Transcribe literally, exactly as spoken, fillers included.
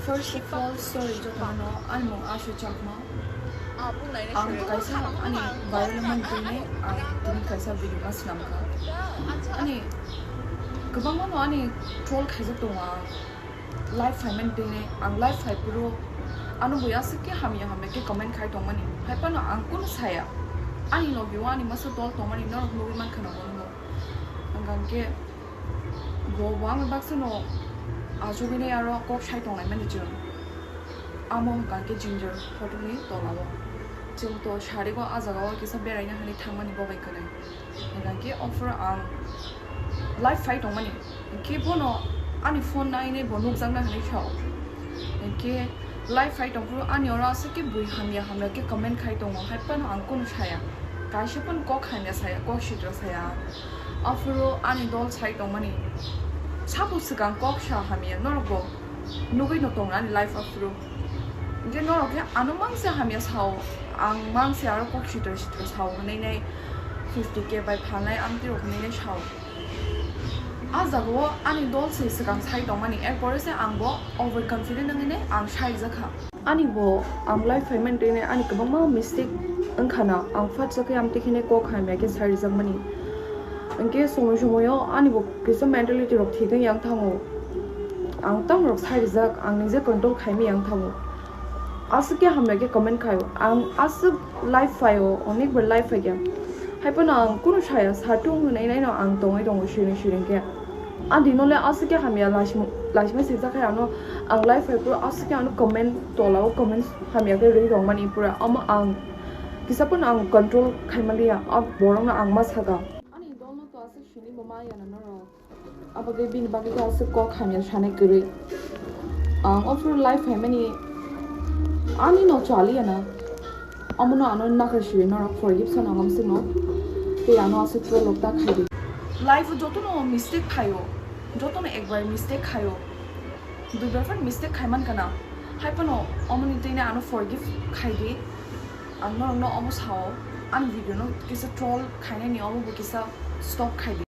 First of all, sorry jotono, ani mung Ashu Chakma. Ang kaisa ani viral man tini ang tini kaisa video ma swnam kha. Ani kwbangma no ani troll khaijak tongo ang. Live phai man tini ang live phai puro ano bo aswk khe hamya hamya khe comment khai tongmani. Hai phano ang kunu saya. Ani logi o ani masa dol tongmani norok nugwi man khana bono. Hwnkha khe bo bo ang baksa no achugwi nai aro kok sai tongnai mani chwng. Amo hwnkha khe Ginger hotel ni tola o. Chwng to sari go ah jaga o kisa beraina hinwi thangmani bo bai kwrwi. Hwnkha khe offer ang live phai tongmani. Hwnkhe bono ani phone nai nai bo nukjakna hinwi sao. Hwnkhe live phai tongphuru ani oro aswk khe bui hamya hamya khe comment khai tongo. Hai phano ang kunu saya. Kaisa phano kok hamya saya, kok sitra saya. Aphuru ani dol sai tongmani. Sabo swkang kok sa hamya norok bo nugwi no tongo ani live aphuru. Hwnkhe norok khe ano mangse hamya sao. Ang mangse aro kok sitra sitra sao hinwi nai fifty K bai phalnai ang tirok hinwi nai sao. Ah jaga o ani dol se swkang sai tongmani, er pore se ang bo over confident wngwi nai ang sai jakha. Ani bo ang live payment tini ani kwbangma mistake wngkha na, ang phatsa khe amtwi kheno kok hamya khe sai rijakmani. Hwnkhe somoi somoi o ani bo kisa mentality rok thik wng yang thango. Ang tamo rok sai rijak, ang nije control khaimaya yang thango. Aswk khe hamya khe comment khaio. Ang aswk live phaio, onek bar live phaikha. Hai phano ang kunu saya, satung hwnwi naino ang tongwi tongo siring siring khe. Ang dino le aswk khe hamya laismo-, laisma swijak hai ano ang live phai phuru aswk khe ano comment tola o comment hamya khe rwi tongmani pura. Omo ang kisa phano ang control khaimaliya, a borokno ang ma saka. Ani dolno to aswk sini bo ma yana norok. Abagwi bini bagwi khe aswk kok hamya sanai kwrwi. Ang offer life phaimani ani no chaliya na. Omono ano nakar siri norok forgive sana ngamsukno. Tei ano aswk prolog ta khaidi. Life o jotono mistake khaio. Jotono ekbar mistake khaio. Duibar phano mistake khaiman kana. Hai phano omoni tini ano forgive khaidi. Ang norokno omo sao. Ani video no kisa troll khainani omo bo kisa stop khaidi.